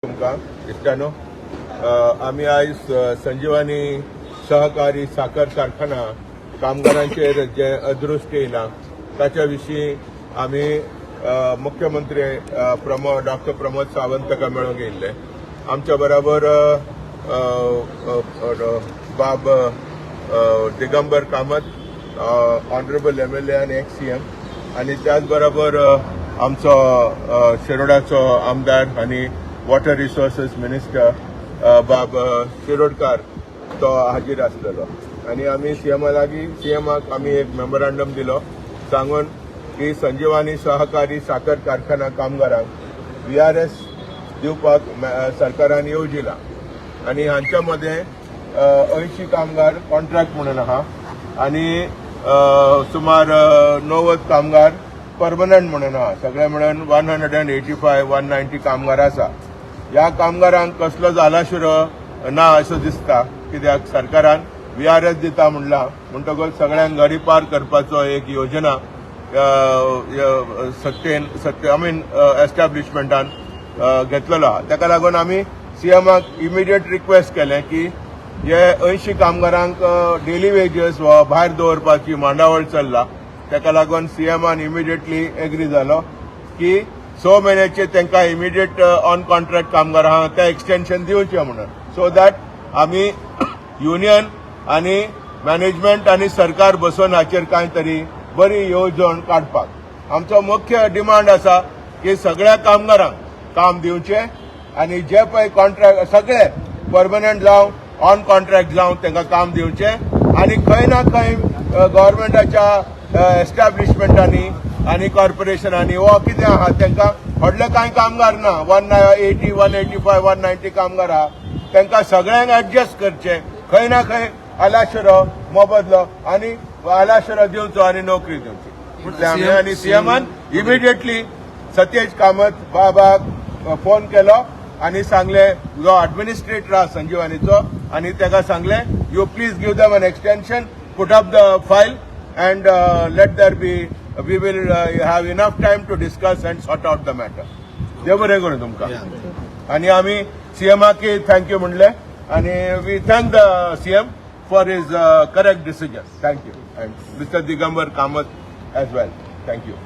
तुमकां इश्टानो, आमी आयज संजीवनी सहकारी साखर कारखाना कामगारांचेर जे अदृश्ट येयला ताच्या विशीं आमी मुख्यमंत्री डॉक्टर प्रमोद सावंत ताका मेळूंक येयल्ले. आमच्या बराबर बाब दिगंबर कामत, ऑनरेबल एमएलए आनी एक्स सीएम, आनी त्याच बरोबर आमचो शिरोडाचो आमदार आनी वॉटर रिसोर्सीस मिनिस्टर बाब शिरोडकार तो हाजीर आसलेलो. आनी आमी सीएमा लागीं, सीएमाक आमी एक मेमोरांडम दिलो सांगून की संजीवनी सहकारी साखर कारखाना कामगारांक व्हीआरएस दिवपाक सरकारान येवजिला आनी हांच्या मदें 80 कामगार कॉन्ट्रॅक्ट म्हणून आहा आनी सुमार 90 कामगार परमनंट म्हणून आहा. सगळे म्हणून 185, 190 कामगार आसा. ह्या कामगारांक कसलो आलाशिरो ना असो दिसता, कित्याक सरकारान व्हीआरएस दिता म्हणला, म्हणटकच सगळ्यांक गरी पार करपाचो एक योजना सत्तेन सत्ते, I mean, एस्टॅब्लिशमेंटान घेतलेलो आहा. ताका लागून आमी सीएमाक इमिडिएट रिक्वेस्ट केलें की हे 80 कामगारांक डेली वेजस वा भायर दवरपाची मांडावळ चल्ला. ताका लागून सीएमान इमिडिएटली एग्री जालो की 6 म्हयन्याचे तांकां इमिडिएट ऑन कॉन्ट्रॅक्ट कामगार आहा ते एक्सटेन्शन दिवचें म्हणून, सो that आमी युनियन आनी मॅनेजमेंट आनी सरकार बसून हाचेर कांय तरी बरी येवजण काडपाक. आमचो मुख्य डिमांड आसा की सगळ्या कामगारांक काम दिवचें आनी जे पळय कॉन्ट्रॅक्ट, सगळे परमनंट जावं, ऑन कॉन्ट्रॅक्ट जावं, तांकां काम दिवचें आनी खंय ना खंय गव्हर्मेंटाच्या एस्टॅब्लिशमेंटांनी आनी कॉर्पोरेशनांनी वा कितें आहा, तांकां व्हडले कांय कामगार ना, 180, 185, 190 कामगार आहा, तांकां सगळ्यांक एडजस्ट करचे, खंय ना खंय आलाशिरो, मोबदलो आनी आलाशिरो दिवचो आनी नोकरी दिवची. म्हटलें आमी. आनी सीएमान इमिडिएटली सतेज कामत बाबाक फोन केलो आनी सांगले, जो ऍडमिनिस्ट्रेटर आहा संजीवनीचो, आनी ताका सांगले, "You please give them an extension, put up the file and let there be, we will have enough time to discuss and sort out the matter." देव बरें करूं तुमकां. आनी आमी सीएमाक thank you म्हणले आनी we thank the CM for his correct decision. Thank you, and Mister Digambar Kamat as well, thank you.